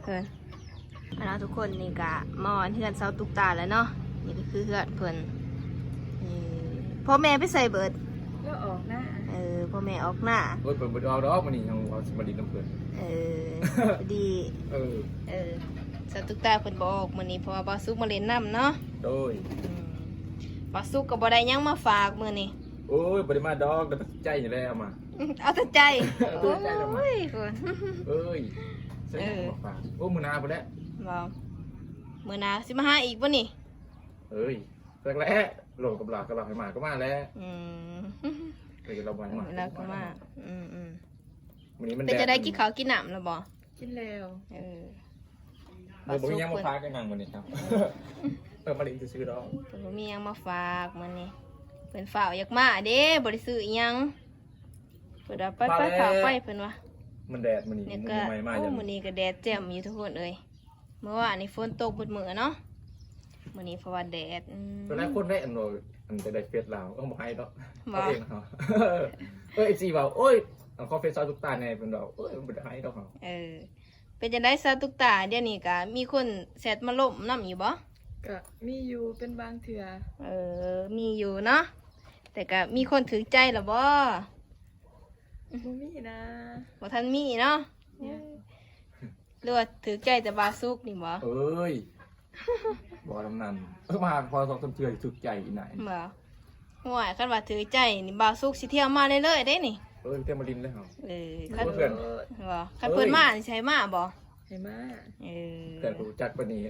ເອີ ເອົາລະ ທຸກຄົນ ນີ້ກະມາຮອດເຮືອນສາວຕຸກຕາແລ້ວເນາະ. ນີ້ກະຄືເຮືອນເພິ່ນ. ນີ້ພໍ່ແມ່ໄປໃສເບີດ? ລາວອອກນາ. ເອີ ພໍ່ແມ່ອອກນາ. ໂອ້ຍ ເພິ່ນບໍ່ໄດ້ອອກດອກ ມື້ນີ້ຍັງວ່າຊິມາຫຼິ້ນນຳເພິ່ນ. ເອີ ພໍດີ ເອີ ເອີ ສາວຕຸກຕາເພິ່ນບໍ່ອອກມື້ນີ້ ເພາະວ່າບ່າວສຸກມາຫຼິ້ນນຳເນາະ. ໂດຍ ອືມ ບ່າວສຸກກະບໍ່ໄດ້ຫຍັງມາຝາກມື້ນີ້. ໂອ້ຍ ບໍ່ໄດ້ມາດອກ ແຕ່ຕັດໃຈນີ້ແຫຼະເອົາມາ. ເອົາແຕ່ໃຈ. ເອົາແຕ່ໃຈແລ້ວມາ. ໂອ້ຍ ເອີຍ ໃສ່ຫຍັງມາຝາກ? ເອີ ໂອ້ ມື້ໜ້າພຸ້ນແຫຼະ. ບໍ່ ມື້ໜ້າຊິມາຫາອີກບໍ່ນີ້? ເອີຍ ຈັກແຫຼະ ລົມກັບລາວ ກະລາວໃຫ້ມາກະມາແຫຼະ. ອືມ ເອີຍ ລາວບໍ່ໃຫ້ມາ ເອີຍ ລາວກະມາ. ອືມໆ ມື້ນີ້ມັນ ເປັນຈັ່ງໃດ ແດດ ກິນເຂົ້າກິນນ້ຳແລ້ວບໍ່? ກິນແລ້ວ. ເອີ ບໍ່ມີຫຍັງມາຝາກກັນນາງມື້ນີ້ຄັບ. ເອີ ມາຫຼິ້ນຊື່ໆດອກ. ເພິ່ນບໍ່ມີຫຍັງມາຝາກມື້ນີ້ ເພິ່ນຟ້າວຢາກມາເດ້ ບໍ່ໄດ້ຊື້ອີ່ຫຍັງ. ເພິ່ນວ່າໄປ ໄປ ຟ້າວໄປ ເພິ່ນວ່າ. ມັນແດດມື້ນີ້ ມື້ໃໝ່ມາ. ໂອ້ ມື້ນີ້ກະແດດແຈ່ມຢູ່ທຸກຄົນເອີຍ. ມື້ວານນີ້ຝົນຕົກເບິດມື້ເນາະ ມື້ນີ້ເພາະວ່າແດດ. ອືມ ຫຼາຍຄົນໄດ້ອັນວ່າ ອັນຈະໄດ້ເຟສລາວ ເອີ ບໍ່ໃຫ້ດອກ. ບໍ່ ເອົາເອງເຮົາ. ເອີ ເອັຟຊີ ວ່າ ໂອ້ຍ ອັນຂໍເຟສສາວຕຸກຕາແດ່ ເພິ່ນວ່າ ໂອ້ຍ ບໍ່ໄດ້ໃຫ້ດອກເຮົາ. ເອີ ເປັນຈັ່ງໃດສາວຕຸກຕາ ດຽວນີ້ກະມີຄົນແຊັດມາລົມນຳຢູ່ບໍ່? ກະມີຢູ່ເປັນບາງເທື່ອ. ເອີ ມີຢູ່ເນາະ ແຕ່ກະມີຄົນຖືກໃຈແລ້ວບໍ່? ບໍ່ມີນະ. ບໍ່ທັນມີເນາະ. ຍັງ ຫຼືວ່າຖືກໃຈແຕ່ບ່າວສຸກນີ້ບໍ່? ເອີຍ ບໍ່ນຳນັ້ນ ເອີ ມາພໍສອງສາມເທື່ອຖືກໃຈອີ່ນາຍ. ບໍ່ ໂອ້ຍ ຄັນວ່າຖືກໃຈນີ້ ບ່າວສຸກຊິທຽວມາເລື້ອຍໆເດ້ນີ້. ເອີຍ ທຽວມາຫຼິ້ນເລີຍເຮົາ. ເອີ ຄັນ ບໍ່ ຄັນເພິ່ນມານີ້ຊິໃຫ້ມາບໍ່? ໃຫ້ມາ. ເອີ ເພື່ອນຮູ້ຈັກປານນີ້.